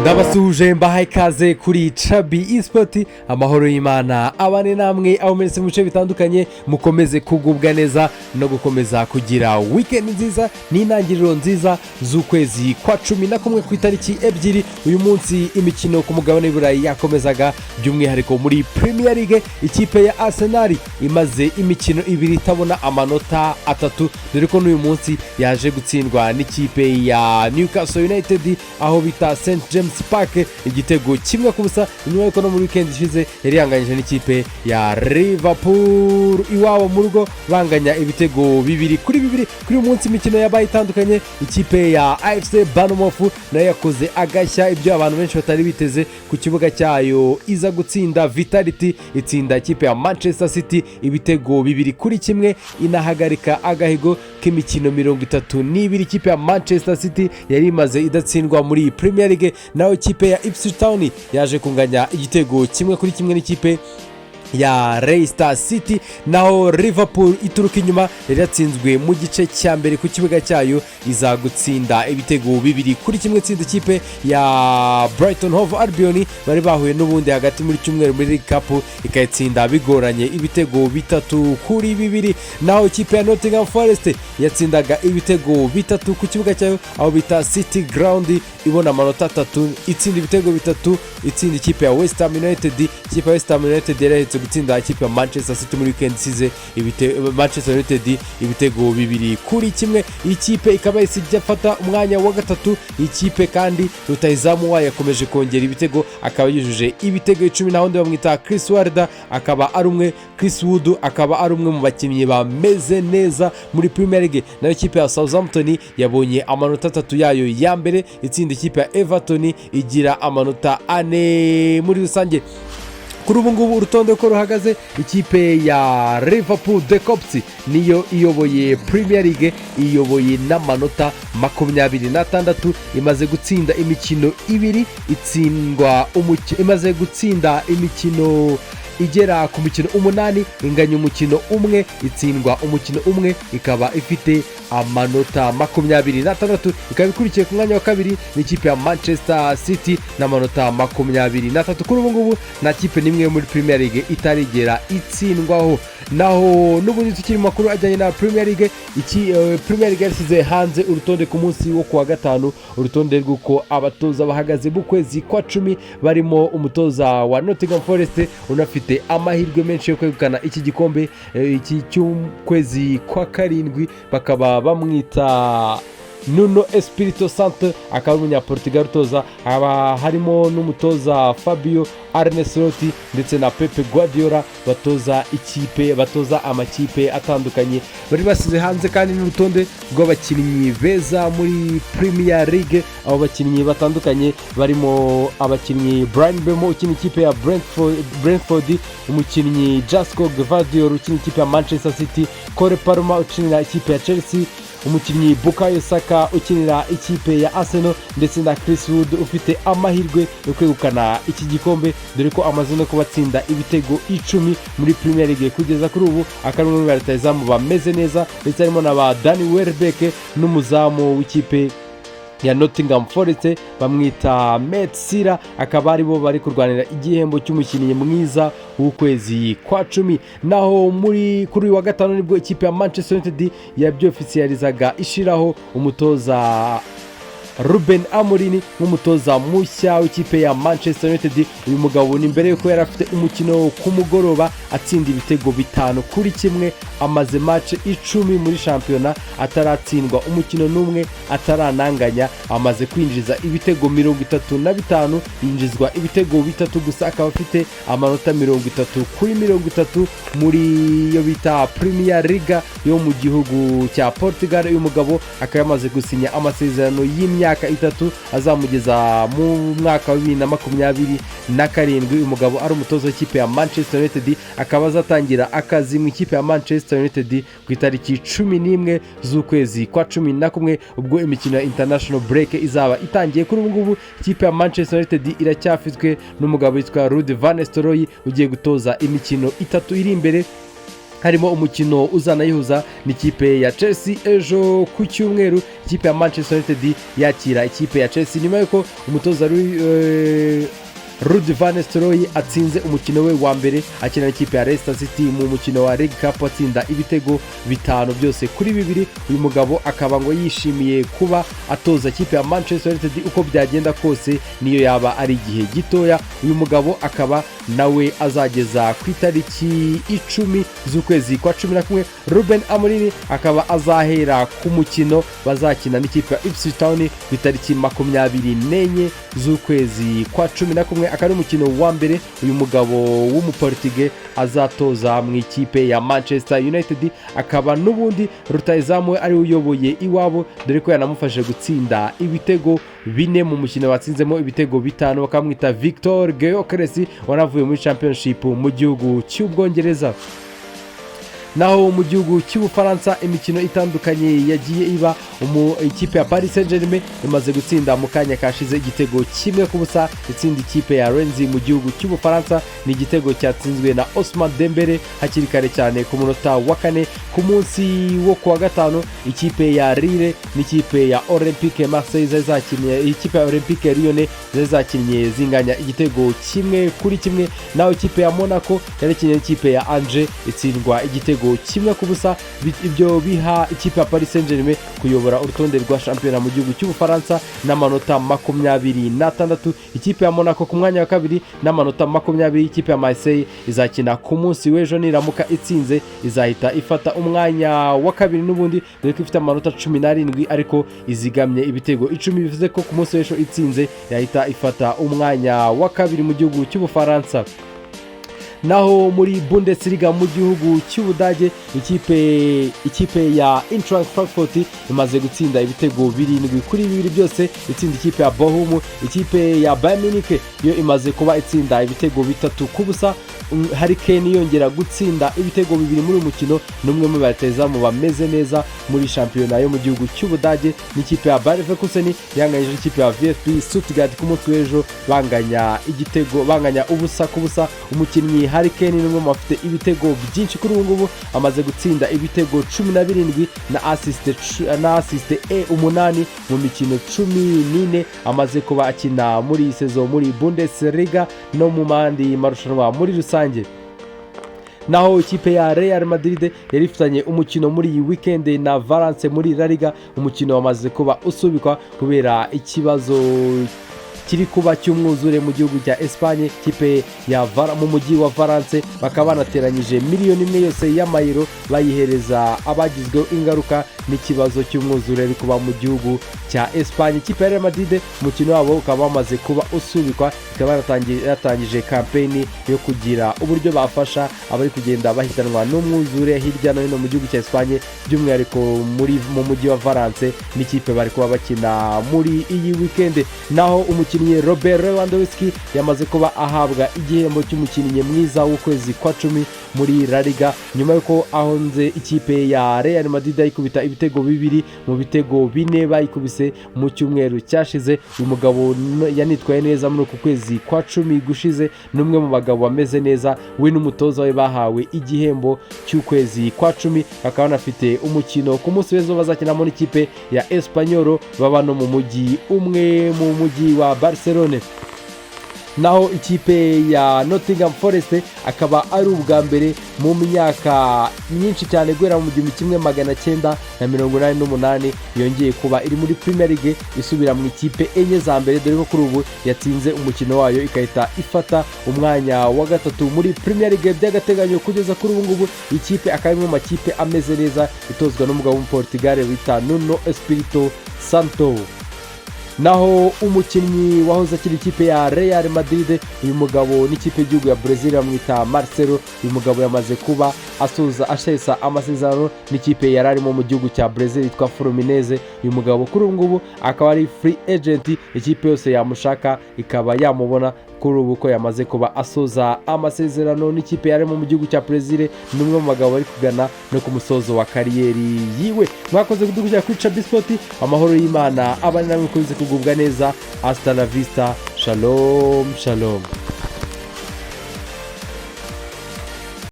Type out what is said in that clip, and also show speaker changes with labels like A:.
A: Ndabasuhuje, mbahaye ikaze kuri Cabi Esport. Amahoro y'Imana abane namwe aho mwese mu bice bitandukanye. Mukomeze kugubwa neza no gukomeza kugira weekend nziza n'intangiriro nziza z'ukwezi kwa 11 ku itariki 2. Uyu munsi imikino ku mugabane w'i yakomezaga, by'umwihariko muri Premier League. Ikipe ya Arsenal imaze imikino 2 itabona amanota 3, dore ko n'uyu munsi yaje gutsindwa n'ikipe ya Newcastle United aho bita St James Park, igitego 1-0, nyuma y'uko no muri weekend ishize yari yanganyije n'ikipe ya Liverpool iwabo mu rugo, banganya ibitego 2-2. Kuri uyu munsi imikino yabaye itandukanye. Ikipe ya AFC Bournemouth nayo yakoze agashya, ibyo abantu benshi batari biteze, ku kibuga cyayo iza gutsinda Vitality, itsinda ikipe ya Manchester City ibitego 2-1, inahagarika agahigo k'imikino 32 ikipe ya Manchester City yari imaze idatsindwa muri Premier League. Naho ikipe ya Ipswich Town yaje kunganya igitego 1-1 n'ikipe ya Leicester City. Naho Liverpool ituruka inyuma, yari yatsinzwe mu gice cya mbere ku kibuga cyayo, iza gutsinda ibitego 2-1, itsinda ikipe ya Brighton Hove Albion bari bahuye n'ubundi hagati muri cyumweru muri League Cup, ikayitsinda bigoranye ibitego 3-2. Naho ikipe ya Nottingham Forest yatsindaga ibitego 3 ku kibuga cyayo aho bita City Ground, ibona amanota 3, itsinda ibitego 3, itsinda ikipe ya West Ham United. Ikipe ya West Ham United yari iherutse gutsinda ikipe ya Manchester City muri weekend isize, Manchester United ibitego 2-1. Iyi kipe ikaba yahise ijya afata umwanya wa gatatu. Iyi kipe kandi rutahizamu wayo yakomeje kongera ibitego, akaba yujuje ibitego 10, naho undi bamwita Chris Wilder, akaba ari umwe, Chris Wood, akaba ari umwe mu bakinnyi bameze neza muri Premier League. Nayo ikipe ya Southampton yabonye amanota 3 yayo ya mbere, itsinda ikipe ya Everton, igira amanota 4 muri rusange. Kuri ubu ngubu urutonde uko ruhagaze, ikipe ya Liverpool, The Kops, niyo iyoboye Premier League, iyoboye n'amanota 26. Imaze gutsinda imikino 2, itsindwa umukino, imaze gutsinda imikino igera ku mikino 8, inganya umukino umwe, itsindwa umukino umwe, ikaba ifite amanota 26. Ikaba ikurikiye ku mwanya wa kabiri n'ikipe ya Manchester City n'amanota 23. Kuri ubu ngubu nta kipe n'imwe yo muri Premier League itarigera itsindwaho. Naho n'ubundi tukiri mu makuru ajyanye na Premier League, iki Premier League yashyize hanze urutonde ku munsi wo kuwa gatanu, urutonde rw'uko abatoza bahagaze b'ukwezi kwa 10, barimo umutoza wa Nottingham Forest unafite amahirwe menshi yo kwegukana iki gikombe iki cy'ukwezi kwa 7, bakaba bamwita Nuno Espirito Santo, akaba ari umunyaportugal utoza. Haba harimo n'umutoza Fabio Arne Slot ndetse na Pep Guardiola batoza ikipe, batoza amakipe atandukanye. Bari basize hanze kandi n'urutonde rw'abakinnyi beza muri Premier League. Abo bakinnyi batandukanye barimo abakinnyi Bryan Mbeumo ukina ikipe ya Brentford, umukinnyi Josko Gvardiol ukina ikipe ya Manchester City, Cole Palmer ukinira ikipe ya Chelsea, umukinnyi Bukayo Saka ukinira ikipe ya Arsenal, ndetse na Chris Wood ufite amahirwe yo kwegukana iki gikombe, dore ko amaze no kubatsinda ibitego 10 muri Premier League kugeza kuri ubu, akaba ari umwe mu rutahizamu bameze neza, ndetse harimo na ba Danny Welbeck n'umuzamu w'ikipe ya Nottingham Forest bamwita Matt Silla, akaba aribo bari kurwanira igihembo cy'umukinnyi mwiza w'ukwezi kwa 10. Naho muri kuri uyu wa gatanu nibwo ikipe ya Manchester United yabyofisiyalizaga, ishyiraho umutoza Ruben Amorim nk'umutoza mushya w'ikipe ya Manchester United. Uyu mugabo ni mbere yuko yari afite umukino ku mugoroba atsinda ibitego 5-1. Amaze match 10 muri shampiyona ataratsindwa umukino n'umwe, atarananganya. Amaze kwinjiza ibitego 35, yinjizwa ibitego 3 gusa, akaba afite amanota 30 kuri 30 muri yo bita Premier League yo mu gihugu cya Portugal. Uyu mugabo akaba yamaze gusinya amasezerano y'imyaka 3 azamugeza mu mwaka wa 2027. Uyu mugabo ari umutoza w'ikipe ya Manchester United, akaba azatangira akazi mu ikipe ya Manchester United ku itariki 11 z'ukwezi kwa 11, ubwo imikino ya international break izaba itangiye. Kuri ubu ngubu ikipe ya Manchester United iracyafitwe n'umugabo witwa Ruud van Nistelrooy ugiye gutoza imikino 3 iri imbere. Harimo umukino uzanayihuza n'ikipe ya Chelsea ejo ku cyumweru, ikipe ya Manchester United yakira ikipe ya Chelsea, nyuma y'uko umutoza Ruud van Nistelrooy atsinze umukino we wa mbere akina n'ikipe ya Leicester City mu mukino wa League Cup, atsinda ibitego 5 byose kuri 2. Uyu mugabo akaba ngo yishimiye kuba atoza ikipe ya Manchester United uko byagenda kose, niyo yaba ari igihe gitoya. Uyu mugabo akaba nawe azageza ku itariki 10 z'ukwezi kwa 11. Ruben Amorim akaba azahera ku mukino bazakina n'ikipe ya Ipswich Town ku itariki 24 z'ukwezi kwa 11, akaba ari umukino wa mbere uyu mugabo w'Umuportige azatoza mu ikipe ya Manchester United. Akaba n'ubundi rutayizamu we ariwe uyoboye iwabo, dore ko yanamufashije gutsinda ibitego 4 mu mukino batsinzemo ibitego 5, bakamwita Victor Gyökeres, wanavuye muri Championship mu gihugu cy'Ubwongereza. Naho mu gihugu cy'Ubufaransa imikino itandukanye yagiye iba. Ikipe ya Paris Saint Germain imaze gutsinda mu kanya kashize igitego 1-0, itsinda ikipe ya Rennes mu gihugu cy'Ubufaransa. Ni igitego cyatsinzwe na Ousmane Dembele hakiri kare cyane ku munota wa 4. Ku munsi wo kuwa gatanu, ikipe ya Lille n'ikipe ya Olympique Marseille zari zakinnye, ikipe ya Olympique Lyonnais zari zakinnye zinganya igitego 1-1. Naho ikipe ya Monaco yari ikinnye n'ikipe ya Angers, itsindwa igitego 1-0. Ibyo biha ikipe ya Paris Saint Germain kuyobora urutonde rwa shampiyona mu gihugu cy'Ubufaransa n'amanota 26, ikipe ya Monaco ku mwanya wa kabiri n'amanota 20. Ikipe ya Marseille izakina ku munsi w'ejo, niramuka itsinze izahita ifata umwanya wa kabiri n'ubundi, dore ko ifite amanota 17 ariko izigamye ibitego 10, bivuze ko ku munsi w'ejo itsinze yahita ifata umwanya wa kabiri mu gihugu cy'Ubufaransa. Naho muri Bundesliga mu gihugu cy'Ubudage, ikipe ya Eintracht Frankfurt imaze gutsinda ibitego 7-2 byose, itsinda ikipe ya Bochum. Ikipe ya Bayern Munich yo imaze kuba itsinda ibitego 3-0. Harry Kane yongera gutsinda ibitego 2 muri uyu mukino, n'umwe mu batezamu bameze neza muri shampiyona yo mu gihugu cy'Ubudage. N'ikipe ya Bayer Leverkusen yanganyije n'ikipe ya VfB Stuttgart ku munsi w'ejo, banganya igitego, banganya 0-0. Umukinnyi Harry Kane ni umwe mu bafite ibitego byinshi kuri ubu ngubu, amaze gutsinda ibitego 17 na assist 8 mu mikino 14 amaze kuba akina muri iyi saison muri Bundesliga no mu mandi marushanwa muri rusange. Naho ikipe ya Real Madrid yari ifitanye umukino muri iyi weekend na Valence muri La Liga, umukino wamaze kuba usubikwa kubera ikibazo kiri kuba cy'umwuzure mu gihugu cya Espagne, ikipe ya mu mujyi wa Valence. Bakaba banateranyije miliyoni 1 yose y'amayero, bayihereza abagizweho ingaruka n'ikibazo cy'umwuzure uri kuba mu gihugu cya Espagne. Ikipe ya Real Madrid, umukino wabo ukaba wamaze kuba usubikwa, ikaba yatangije kampeni yo kugira uburyo bafasha abari kugenda bahitanwa n'umwuzure hirya no hino mu gihugu cya Espagne, by'umwihariko mu mujyi wa Valence n'ikipe bari kuba bakina muri iyi weekend. Naho umukinnyi Robert Lewandowski yamaze kuba ahabwa igihembo cy'umukinnyi mwiza w'ukwezi kwa 10 muri La Liga, nyuma y'uko ahonze ikipe ya Real Madrid ayikubita ibitego 2 mu bitego 4 bayikubise mu cyumweru cyashize. Uyu mugabo yanitwaye neza muri uku kwezi kwa 10 gushize, ni umwe mu bagabo bameze neza. We n'umutoza we bahawe igihembo cy'ukwezi kwa 10, bakaba banafite umukino ku munsi w'ejo bazakinamo n'ikipe ya Espanyol, baba no mu mujyi umwe, mu mujyi wa Barcelone. Naho ikipe ya Nottingham Forest akaba ari ubwa mbere mu myaka myinshi cyane, guhera mu 1988, yongeye kuba iri muri Premier League, isubira mu ikipe enye za mbere, dore ko kuri ubu yatsinze umukino wayo igahita ifata umwanya wa gatatu muri Premier League by'agateganyo kugeza kuri ubu ngubu. Ikipe akaba ari imwe mu makipe ameze neza, itozwa n'umugabo w'Umuportugal wita Nuno Espirito Santo. Naho umukinnyi wahoze akina ikipe ya Real Madrid, uyu mugabo n'ikipe y'igihugu ya Brazil, bamwita Marcelo. Uyu mugabo yamaze kuba asoza ashesa amasezerano n'ikipe yari arimo mu gihugu cya Brazil yitwa Fluminense. Uyu mugabo kuri ubu ngubu akaba ari free agent, ikipe yose yamushaka ikaba yamubona kuri ubu ko yamaze kuba asoza amasezerano n'ikipe yarimo mu gihugu cya Brazil. Ni umwe mu bagabo bari kugana no ku musozo wa career yiwe. Mwakoze kudukurikira kuri Chabi Sport. Amahoro y'Imana abane namwe, mukomeze kugubwa neza. Hasta la vista, shalom shalom.